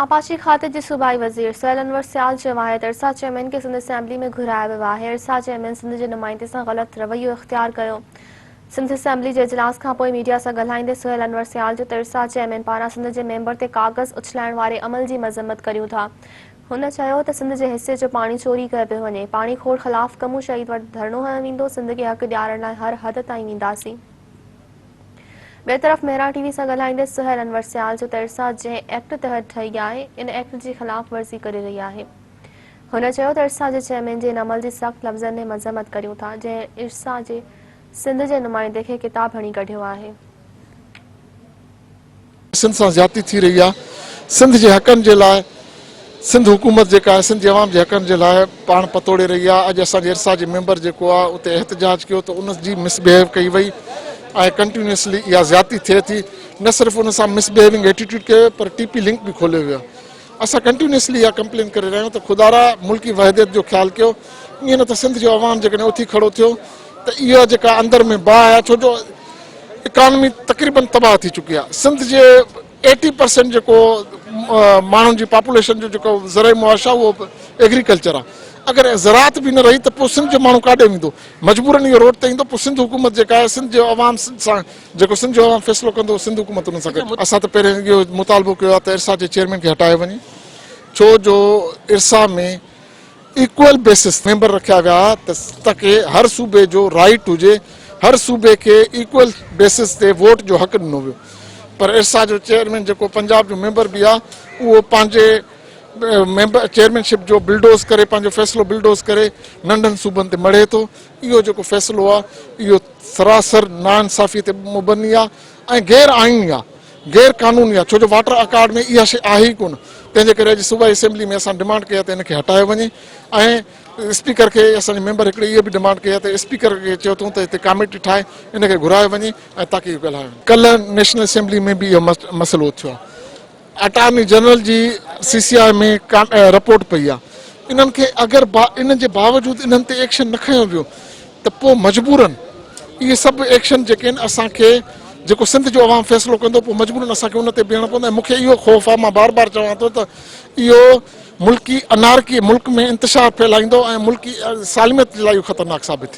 آبپاشي کاتي جي صوبائي وزير سهيل انور سيال چيو آهي ته ارسا چيئرمين کي سنڌ اسيمبلي ۾ گهرايو ويو آهي، ارسا چيئرمين سنڌ جي نمائندي سان غلط رويو اختيار ڪيو. سنڌ اسيمبلي جي اجلاس کانپوء ميڊيا سان ڳالهائيندي سهيل انور سيال چيو ته ارسا چيئرمين پاران سنڌ جي ميمبر تي ڪاغذ اڇلائڻ واري عمل جي مذمت ڪريون ٿا. هن چيو ته سنڌ جي حصي جو پاڻي چوري ڪيو پيو وڃي، پاڻي کوٽ خلاف ڪمون شهيد وٽ ڌرڻو هنيو ويندو، سنڌ کي حق ڏيارڻ لاء هر حد تائين وينداسين. ٻئي طرف مهراڻ ٽي وي سان ڳالهائيندي سهيل انور سيال چيو ته ارسا جنهن ايڪٽ تحت ٺهي آهي ان ايڪٽ جي خلاف ورزي ڪري رهي آهي. هن چيو ته ارسا جي چيئرمين جي ان عمل جي سخت لفظن ۾ مذمت ڪريون ٿا جنهن ارسا جي سنڌ جي نمائندي کي ڪتاب هڻي ڪڍيو آهي. سنڌ سان زيادتي ٿي رهي آهي، سنڌ جي حقن جي لاء سنڌ حڪومت جيڪا آهي سنڌ جي عوام جي حقن جي لاء پاڻ پتوڙي رهي آهي، اڄ اسان جي ارسا جي ميمبر جيڪو آهي اتي احتجاج ڪيو ته ان جي مس بيهيو ڪئي وئي ۽ ڪنٽينيوسلي اها زيادتي ٿئي ٿي نه صرف ان سان مس بيهيونگ ايٽيٽيوڊ ڪيو ويو پر ٽي پي لنڪ به کوليو ويو آهي اسان ڪنٽينيوسلي اها ڪمپلين ڪري رهيا آهيون ته خدارا ملڪي وحدت جو خيال ڪيو ائين نه ته سنڌ جو عوام جيڪڏهن اٿي کڙو ٿيو ته اها جيڪا اندر ۾ باهه آهي ڇو جو اڪانومي تقريبن تباهه ٿي چڪي آهي سنڌ جي ايٽي پرسينٽ جيڪو ماڻهن جي پاپوليشن جو جيڪو زرعي معاش آهي اهو ايگريڪلچر آهي اگر زراعت به نه رهي ته پوء سنڌ جو ماڻهو ڪاڏي ويندو مجبورن اهو روڊ تي ايندو پوء سنڌ حڪومت جيڪا آهي سنڌ جو عوام سان جيڪو سنڌ جو عوام فيصلو ڪندو سنڌ حڪومت ان سان گڏ اسان ته پهرين اهو مطالبو ڪيو آهي ته ارسا جي چيئرمين کي هٽايو وڃي ڇو جو ارسا ۾ ايڪوئل بيسس ميمبر رکيا ويا ته تاڪه هر صوبي جو رائيٽ هجي هر صوبي کي ايڪوئل بيسس تي ووٽ جو حق ڏنو ويو پر ارسا جو چيئرمين جيڪو پنجاب جو ميمبر به آهي اهو پنهنجي ميمبر چيئرمين شپ جو بلڊوز ڪري پنهنجو فيصلو بلڊوز ڪري ننڍن صوبن تي مڙهي ٿو اهو جيڪو فيصلو آهي اهو سراسر ناانصافي تي مبني آهي ۽ غير آئيني آهي غير قانوني آهي ڇو جو واٽر اڪارڊ ۾ اها شيء آهي ئي ڪونه تنهن جي ڪري اڄ صوبائي اسيمبلي ۾ اسان ڊمانڊ ڪئي آهي ته ان کي هٽايو وڃي ۽ اسپيڪر کي اسان جي ميمبر هڪڙي اهي به ڊمانڊ ڪئي آهي ته اسپيڪر کي چيو اٿئون ته هتي ڪاميٽي ٺاهي ان کي گهرايو وڃي ۽ تاڪه اهو ڳالهايو وڃي. ڪلهه نيشنل اسيمبلي ۾ به اهو مسئلو اٿيو آهي اٽارني جنرل جي سي سي آء ۾ رپورٽ پئي آهي انهن کي اگر انهن جي باوجود انهن تي ايڪشن نه کنيو ويو ته پوء مجبورن اهي سڀ ايڪشن جيڪي آهن اسان کي جيڪو سنڌ جو عوام فيصلو ڪندو پوء مجبورن اسان کي ان تي بيهڻو پوندو ۽ مون کي اهو خوف آهي مان بار بار چوان ٿو ته اهو ملڪي انارڪي ملڪ ۾ انتشار ڦهلائيندو ۽ ملڪي سالميت جي لاء اهو خطرناڪ ثابت ٿيندو.